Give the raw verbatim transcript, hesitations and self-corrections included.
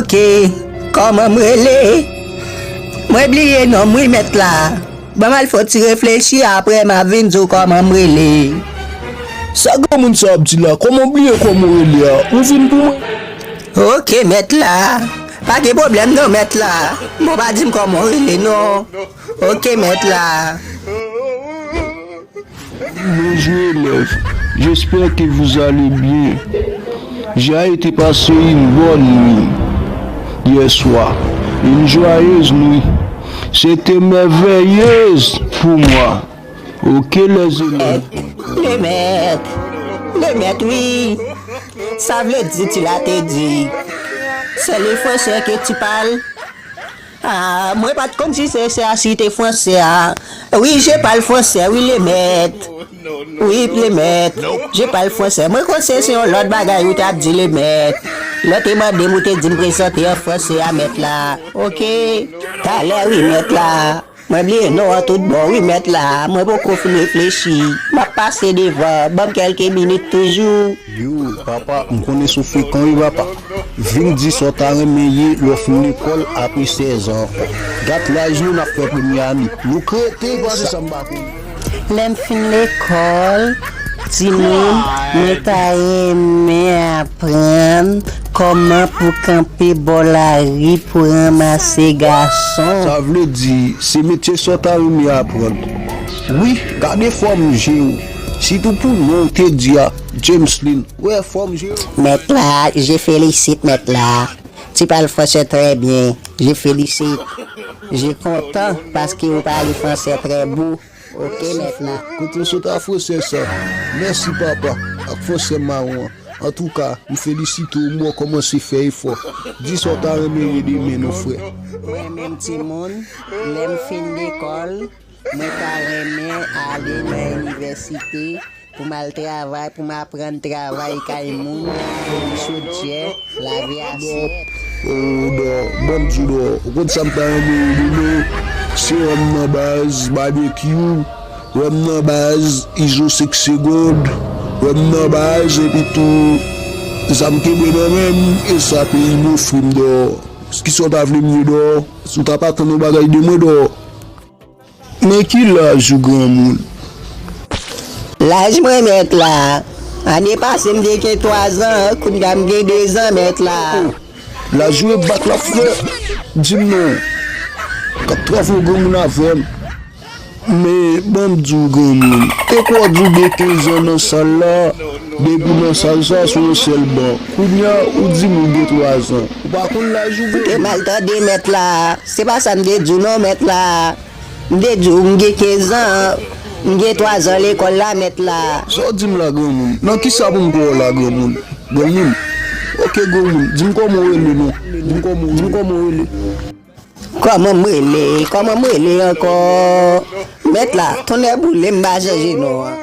Ok, kòman m rele? Mwen bliye non m wi mèt la. Ban m al fè yon ti reflechi, apre m a vin di w kòman m rele. Sa granmoun sa ap di la? Kòman w bliye kòman w rele a? Ou vin pou mwen? Ok, mèt la. Pa gen pwoblèm non, mèt la. Bon, pa di m kòman w rele non. Ok, mèt la. Bonjour élèves, j'espère que vous allez bien. J'ai été passer une bonne nuit hier soir, une joyeuse nuit. C'était merveilleuse pour moi. Ok, les élèves. Lemèt, lemèt, wi. Sa vle di ti la te di, c'est le français que tu parles? Ah, mwen pa t konn si se, se a site fransè a. Wi, je parle français, wi, lemèt. Wi, lemèt. Je parle français. Mwen konn se, se yon lòt bagay ou t ap di, lemèt. Lè w te mande m, ou te di m prezante an fransè a, mèt la. Ok. Talè, wi, mèt la. Mwen bliye non an tout bon, wi, mèt la. Mwen poko fin reflechi. M ap pase devan. Ban m kèlke minit toujou. Yo, papa, m konnen si w frekan wi, papa. Vin di sa w ta renmen ye lè w fin lekòl apre sèz an ankò. Dat laj nou n ap fè premye ane. Nou krete pase sa m pa konnen. Lè m fin lekòl, timoun, mwen ta renmen aprann kòman pou kanpe bò lari pou ranmase gason. Sa vle di, se metye sa w ta renmen aprann. Wi, gade fòm je w. Sitou pou non w te di a, Jameslyn. Wè fòm je w. Mèt la, je félicite mèt la. Tu parles français très bien. Je félicite. Je content parce que vous parlez français très beau. Ok, mèt la. Kote w sot a fransè sa? Mèsi papa, ak fransè mawon an. Antouka, m felisite w, m wè w kòmanse fè efò. Di sa w ta renmen ye demen non frè. Mwen menm timoun, lè m fin lekòl, mwen ta renmen ale nan inivèsite pou m al travay, pou m aprann travay kay moun, fouyi chodyè, lave asyèt. O, Dò, ban m di w, Dò, ou konn sa m ta renmen ye demen? Se rèm nan baz, babekyou, rèm nan baz, izo senk segond, rèm nan baz, epi tou, zam kenbe nan men m, e sa peyi m ofri m, Dò. Kisa w ta vle m ye, Dò? Si w t ap atann yon bagay de mwen, Dò. Men ki laj ou granmoun? Laj mwen mèt la, ane pase m te gen twa zan, kounye a m gen de zan mèt la. Laj ou e bak l ap fè? Di m non. K ap travay granmoun avè m. Men ban m di w granmoun, te kwè w di w gen kenz an nan sal la, depi w nan sal sa sou yon sèl ban. Kounye a ou di m ou gen twa zan. Ou pa konn laj ou vre? Ou te mal tande mèt la. Se pa sa m te di w non mèt la. M te di w m gen kenz an, m gen twa zan lekòl la mèt la. Sa w di m la granmoun? Nan kisa pou m kwè w la granmoun? Granmoun? Ok granmoun, di m kòman w rele non. Di m kòman w rele. Kòman m rele? Kòman m rele ankò? Mèt la, tonnè boule m pa chanje non an.